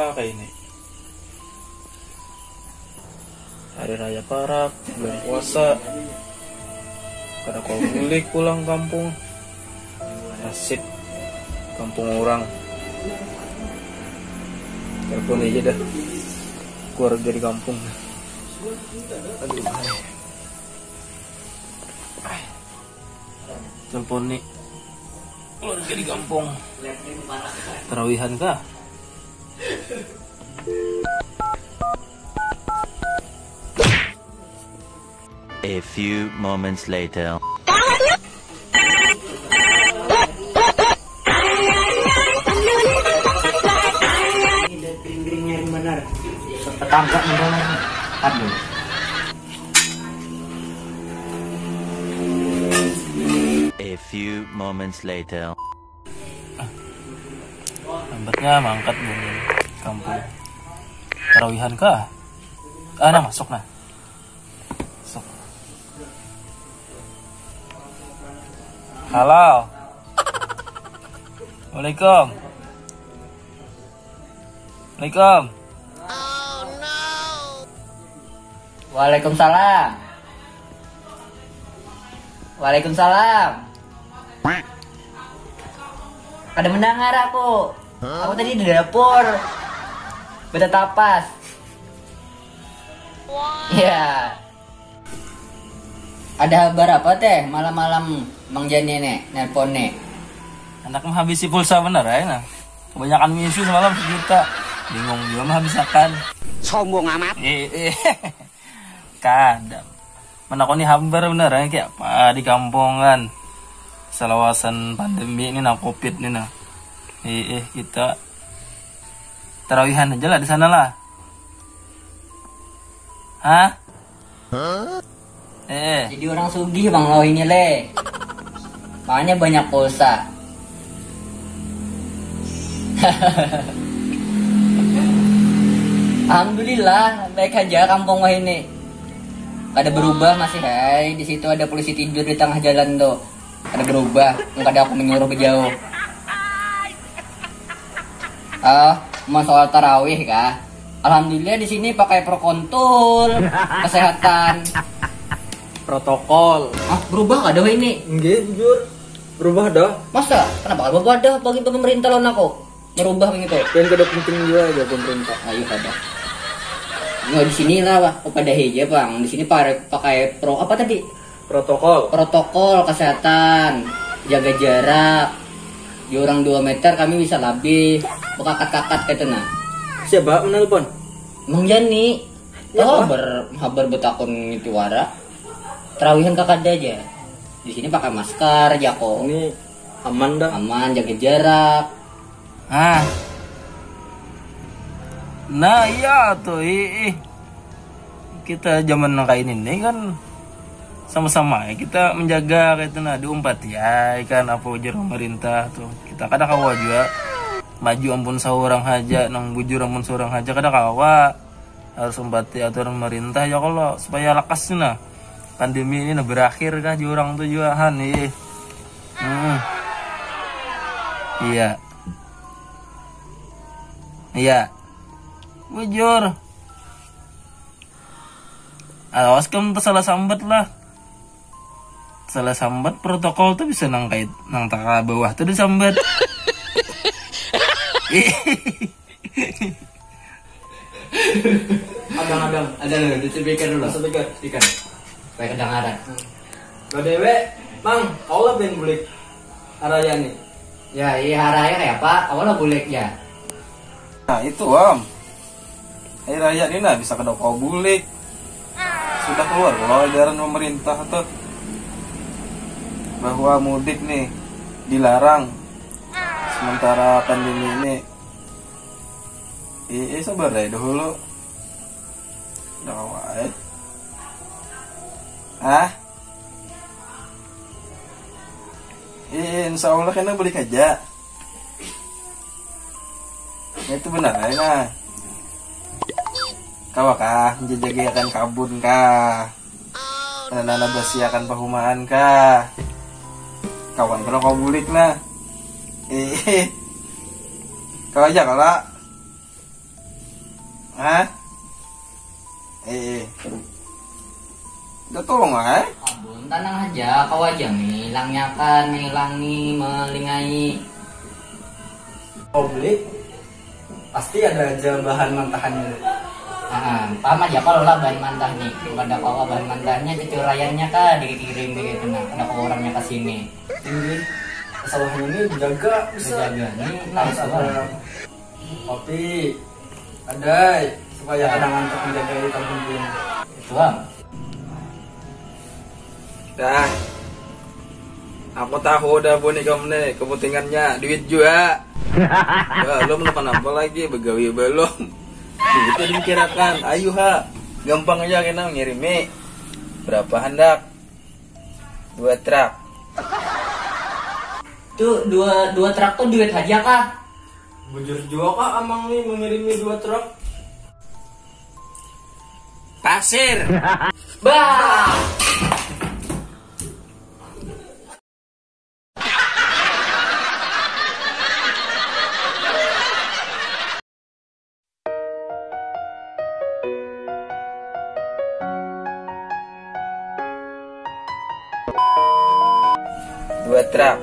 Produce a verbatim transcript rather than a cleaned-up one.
Kayak ini. Hari raya parak, bulan puasa. Kada kawa bulik pulang kampung. Nasib kampung orang. Telepon aja dah keluarga di kampung. Aduh. Telepon nih keluarga di kampung. Tarawihan kah? A few moments later. Ketangkap nih. Aduh. A few moments later. Lambatnya mangkat bunyi kampung. Tarawihan kah? Ah, nah, masuk nah. Masuk. Halo. Waalaikum. Waalaikum. Waalaikumsalam. Waalaikumsalam. Kada mendengar aku. Aku tadi di dapur. Betetapas. Ya. Ada habar apa teh malam-malam Mang Jani nih nelpon nih? Anak menghabisi pulsa bener ya nah. Kebanyakan misi semalam sejuta. Bingung juga menghabisakan. Sombong amat. Eh, eh. Kada. Menakoni habar bener ya, kayak apa di kampung kan. Selawasan pandemi ini nah, covid ini nah. Eh, eh, kita tarawihan aja lah di sana lah. Hah? Eh. Jadi orang sugih Bang Lo ini le. Makanya banyak pulsa. Alhamdulillah, baik aja kampung wah ini. Kada berubah masih, hai. Di situ ada polisi tidur di tengah jalan tuh. Kada berubah, kada aku menyuruh berjauh. Ah, mau soal tarawih kah? Alhamdulillah di sini pakai prokontul kesehatan. Protokol. Ah, berubah kada wah ini? Enggak, jujur. Berubah dah. Masa? Kenapa kada berubah dah bagi pemerintah lawan aku? Merubah begitu. Yang kada penting juga aja pemerintah. Ayo kada. Nah, di sini lah, wah, oh, pada aja, Bang. Di sini pakai, pakai pro apa tadi? Protokol. Protokol kesehatan, jaga jarak. Di orang dua meter kami bisa lebih bekakat-kakat gitu nah. Siapa menelpon? Mang Jani. Oh, ber habar betakun itu wara. Terawihan kakada aja. Di sini pakai masker, jako. Ini aman dah. Aman, jaga jarak. Ah. Nah, iya tuh, ih, ih. Kita zaman nang kayak ini kan sama-sama ya kita menjaga kayak itu nah, diumpati ya kan apa ujar pemerintah tuh. Kita kada kawa juga maju ampun seorang aja, nang bujur ampun seorang aja kada kawa. Harus umpati aturan pemerintah ya kalau supaya lekas nah pandemi ini nah berakhir kah di orang tuh juga han ih. Hmm. Iya. Iya. Bujur. Awas kamu tersalah sambat lah. Salah sambat protokol tuh bisa nang kait nang taka bawah tuh disambat. Adang-adang. Ada dulu, di speaker dulu. Speaker. Speaker. Supaya kedengaran. Lo dewe, Mang, kau lah ben bulik haraya nih. Ya, iya haraya kayak apa? Kau lah bulik ya. Nah, itu, Am. Hari raya ni nah bisa kada kawa bulik. Sudah keluar kalo edaran pemerintah tuh bahwa mudik nih dilarang sementara pandemi ini. Ih, ih, sabar aja dahulu. Udah kawa ai. Ah? Ih, insya Allah kena bulik aja. Nah, itu benar ai nah. Kawa kah menjajagiakan kabun kah? Nana basiakan pahumaan kah? Kawan kalau kau bulik nah. Eh, kau aja kala. Hah? Eh, eh. Udah tolong lah, eh? Abun, tenang aja, kau aja mengilangnya kan, mengilangi, melingai. Kau beli, pasti ada aja bahan mantahannya. Ah, paham aja kalau lah bahan mantah nih. Pada kau bahan mantahnya, cucuraiannya kah dikirim begitu, nah, ada kau orangnya ke sini. Ini kesalahannya ini jaga bisa. Jaga, ini harus ada kopi, adai, supaya ada ngantuk menjaga di kampung ini. Itu bang. Dah. Aku tahu dah bunyi kamu nih, kepentingannya duit juga. Belum, kenapa lagi, begawi belum. Duitnya dikirakan, ayo ha. Gampang aja kena ngirimi. Berapa hendak? Dua truk. Tuh, dua dua truk tuh duit aja kah? Bujur juga kah amang nih mengirimi dua truk? Pasir. Bah. Dua truk.